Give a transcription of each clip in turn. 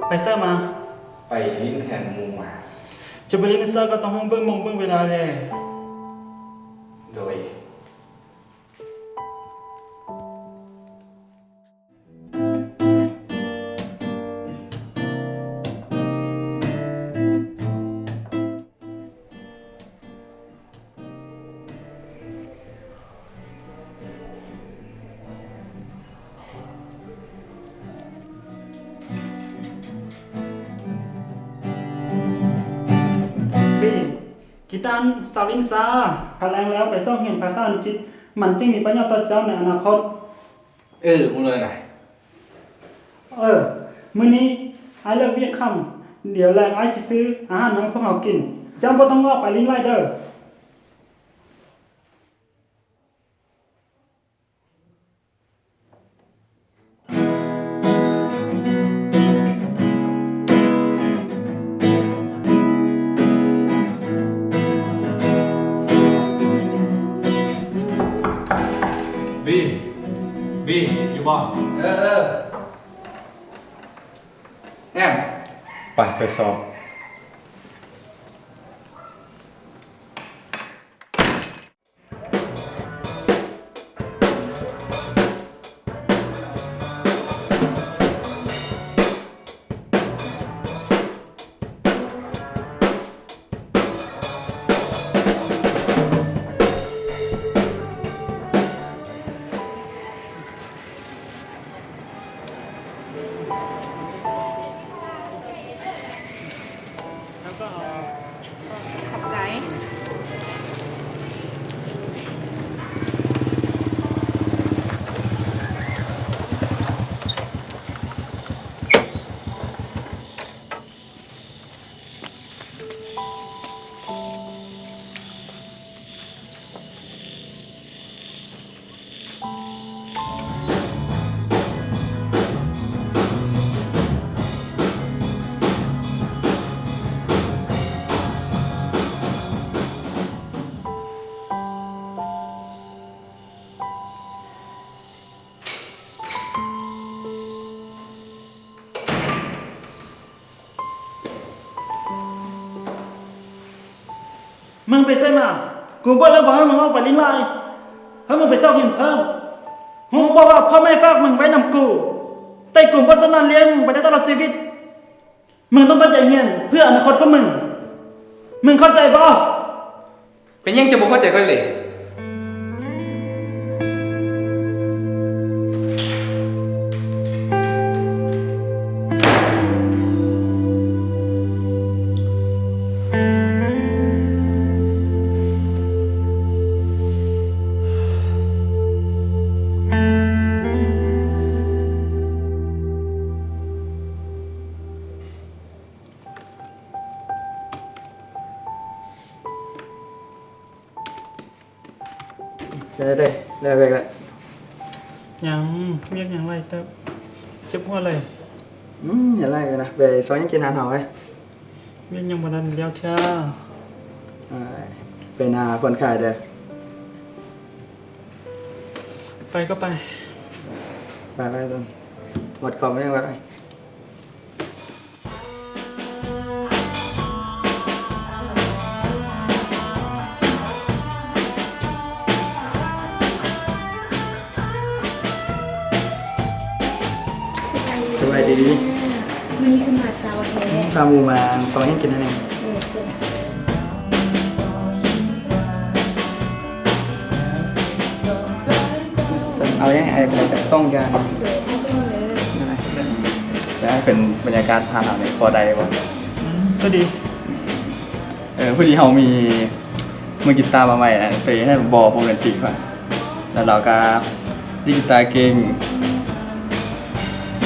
ໄປໃສມາ? ໄປຫຼິ້ນແທນໝູ່ມາ. ຈະໄປຫຼິ້ນໃສກໍຕ້ອງຮູ້ເບິ່ງໂມງເບິ່ງເວລາແດ່. ໂດຍ. ບີ ກິຕານສາວລິນຊາ ພາແລງແລ້ວໄປຊອກຮຽນພາສາອັງກິດ ມັນຈຶ່ງມີປະໂຫຍດຕໍ່ເຈົ້າໃນອະນາຄົດ. ເອີ ຮູ້ແລ້ວນະ. ເອີ ມື້ນີ້ອ້າຍເລີກວຽກຄ່ຳ, ດຽວແລງອ້າຍຊິຊື້ອາຫານມາໃຫ້ພວກເຮົາກິນ. ເຈົ້າບໍ່ຕ້ອງອອກໄປຫຼິ້ນຫຼາຍເດີ້. ບີ ບີ ຢູ່ບໍ່? ເອີ ເອີ ແອມ ໄປ ໄປສອບ. ຂອບໃຈ. ມຶງໄປໃສມາ? ກູບອກແລ້ວບໍ່ໃຫ້ມຶງອອກໄປຫຼິ້ນຫຼາຍ, ໃຫ້ມຶງໄປຊອກຮຽນເພີ່ມ. ຮູ້ບໍ່ວ່າພໍ່ແມ່ຝາກມຶງໄວ້ນຳກູ, ແຕ່ກູບໍ່ສາມາດລ້ຽງມຶງໄປໄດ້ຕະຫຼອດຊີວິດ. ມຶງຕ້ອງຕັ້ງໃຈຮຽນເພື່ອອະນາຄົດຂອງມຶງ. ມຶງເຂົ້າໃຈບໍ່? ເປັນຫຍັງເຈົ້າບໍ່ເຂົ້າໃຈຂ້ອຍເລີຍ? ເດີ ເດີ ເລີກແລ້ວ. ຍັງ ວຽກຍັງຫຼາຍເຕີບ. ເຈັບຫົວເລີຍ. ອືມ ຢ່າໄລ່ໄປນະ, ໄປຊອກຫຍັງກິນຮ້ານເຮົາໄວ້. ວຽກຍັງບໍ່ທັນແລ້ວເທື່ອ. ເອີຍ ໄປນາຜ່ອນຄາຍເດີ. ໄປກໍໄປ. ໄປ ໄປ ໝົດຂອງແລ້ວໄປ. ສະບາຍດີ. ສະບາຍດີ. ມື້ນີ້ຄືມາເຊົ້າແທ້. ພາໝູ່ມາຊອກຫຍັງກິນແດ່. ເອີ ເອົາຫຍັງ ອ້າຍໄປຈັກສອງຢ່າງ. ໂດຍ ເອົາເບິ່ງເດີ. ໄດ້ ເປັນບັນຍາກາດຮ້ານເຮົານີ້ພໍໄດ້ບໍ່? ອືມ ກໍດີ. ເອີ ພໍດີເຮົາມີມືກີຕາມາໃໝ່ນະ, ໂຕເອງນັ້ນບໍ່ໂຣແມນຕິກວ່າ, ແລ້ວລາວກໍດີດກີຕາເກັ່ງ,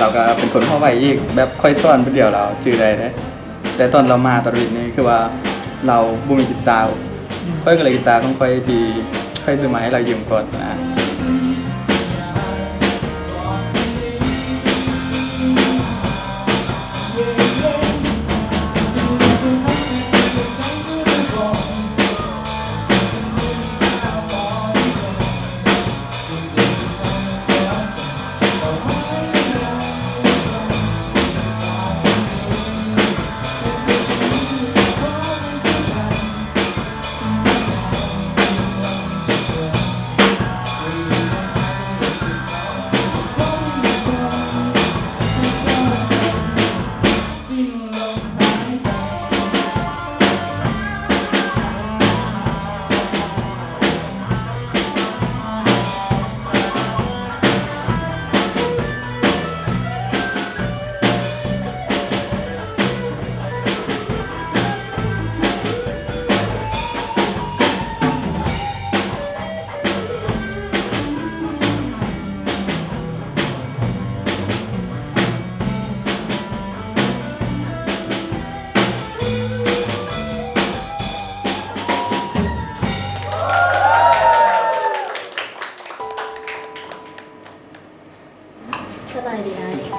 ລາວກໍເປັນຄົນຮ້ອງໄວອີກ, ແບບຂ້ອຍສອນຜູ້ດຽວລາວຈື່ໄດ້ເດ້. ແຕ່ຕອນລາວມາຕອນວິກນີ້ ຄືວ່າລາວບໍ່ມີກີຕາ, ອືມ ຂ້ອຍກໍເລີຍ ກີຕາຂອງຂ້ອຍທີ່ຂ້ອຍຊື້ມາໃຫ້ລາວຢືມກ່ອນນະ. ສະ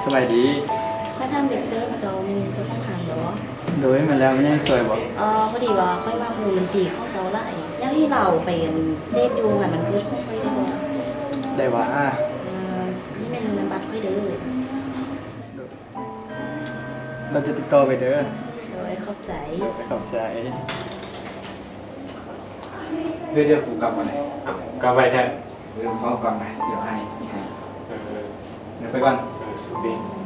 ສະບາຍດີ. ຂ້ອຍຖາມເດັກເສີບເຈົ້າແມ່ນເຈົ້າຂອງຮ້ານບໍ່? ໂດຍ ແມ່ນແລ້ວ. ມີຫຍັງຊ່ວຍບໍ່? ເອີ ພໍດີວ່າຂ້ອຍມັກວົງດົນຕີຂອງເຈົ້າຫຼາຍ ຢາກໃຫ້ລາວໄປເສບຢູ່ງານວັນເກີດຂອງຂ້ອຍໄດ້ບໍ່? ໄດ້ຫວາ? ເອີ ນີ້ແມ່ນນາມບັດຂ້ອຍເດີ. ໂດຍ ລາວຈະຕິດຕໍ່ໄປເດີ. ໂດຍ ຂອບໃຈ. ໂດຍ ຂອບໃຈ. ເດີ ດຽວກູກັບກ່ອນ. ເອົ້າ ກັບໄວແທ້. ເອີ ເຝົ້າກ່ອນນະ ດຽວໃຫ້ ຊິໃຫ້. ເອີ ດຽວໄປກ່ອນ. ເອີ ໂຊກດີ.